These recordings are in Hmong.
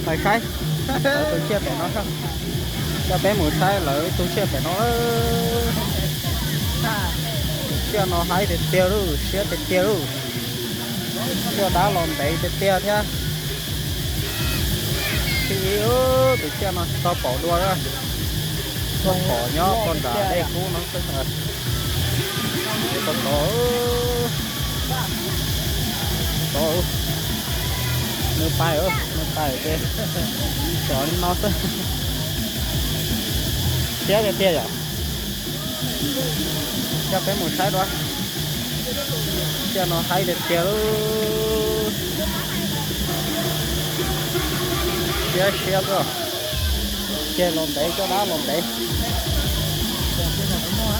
Pais saib lawv tus tsiaj pem no, coj peb mus saib lawv tus tsiaj pem no. Tus tsiaj no haib tiag tiag lauj, siab tiag tiag lauj. Tsiaj dab los ntev tiag tiag thiab. Ib, tus tsiaj no tsis tau pom dua, tuaj pom nyob pog nram dej kub no xwb. Tau tod, tod, nws pais, nws pais ces tso li no xwb. Siab tiag tiag yom. Coj peb mus saib dua. Tsiaj no haib tiag tiag. Siab siab xwb. Ceg los ntev, caj dab los ntev.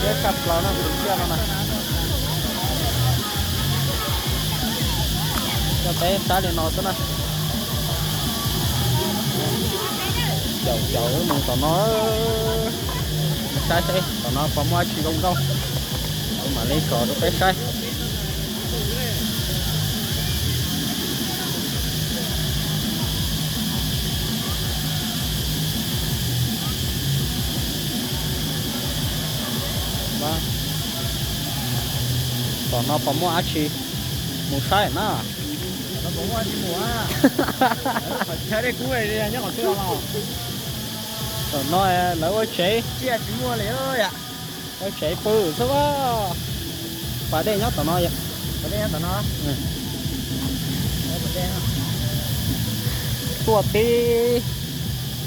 Siab tshaj plaws na tus tsiaj no na. Coj peb saib li no xwb na. Caum caum wb mus tom no, saib seb tom no puas muaj dab tsi zoo nkauj, kuv mam li kom rau peb saib. Tom no puas muaj dab tsi mus saib na? Tom no lawv ua tsev, ua tsev pw xwb a. Pas dej nyob tom no, tuaj tib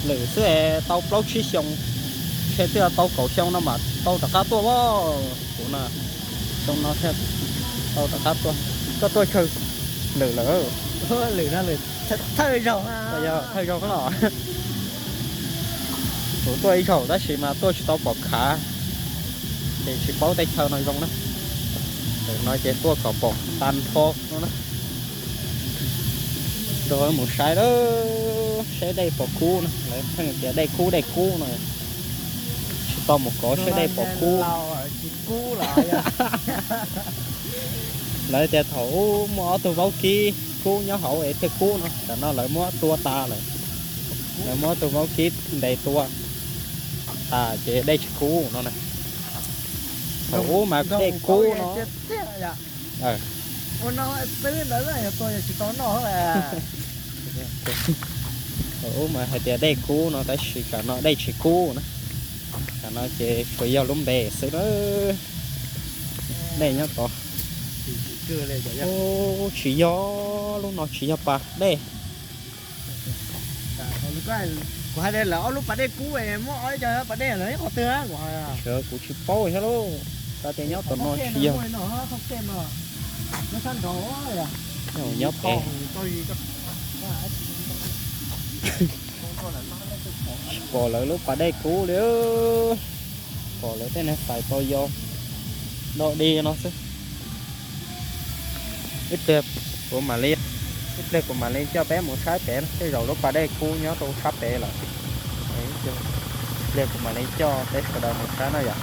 lwm xwb es tau plaub tsib xyoos, ntshe twb tau kaum xyoo no mas tau rov qab tuaj a. Kuv na, xyoo no thiaj tau rov qab tuaj. Koj tuaj chaw lwm lawm? Lwm no lwm thawj zaug, thawj zaug los. Kuv tuaj ib zaug tab sis mas tuaj tsis tau pom khav, ces tsis paub tej chaw no zoo na. Lwm no ces tuaj kom pom tag nrho no na. Nrog wb mus saib lawm, saib dej puas kub na, lawv pheej tias dej kub dej kub no. Tsis tau mus kov saib dej puas kub. Lawv tias thaum ub muaj ob tug vaub kib kub nyob hauv es thiaj kub no, tam no lawv muab tua tas lawm. Lawv muab ob tug vaub kib ntes tua tas ces dej tsis kub no na. Thaum ub mas dej kub no. Thaum ub mas hais tias dej kub no tab sis tam no dej tsis kub na. Tam no ces tsuas yog lub npe xwb na. Dej nyob tod. Tsis yog, lub no tsis yog pas dej. Kuv hais tias lawv ob lub pas dej kub, muab ob ib co pas dej lawv ib qhov twg. Kuv tsis paub thiab lauj, xav tias nyob tom no tsis yog. Nyob pem. Tsis pom lawv lub pas dej kub li. Pom lawv tej neeg xais tau yos do dig no xwb. Ib pliag kuv mam li, ib pliag kuv mam li coj peb mus saib pem, tej zaum lub pas dej kub nyob rau sab pem lawm. Ib pliag kuv mam li coj peb sawv daws mus saib na yom.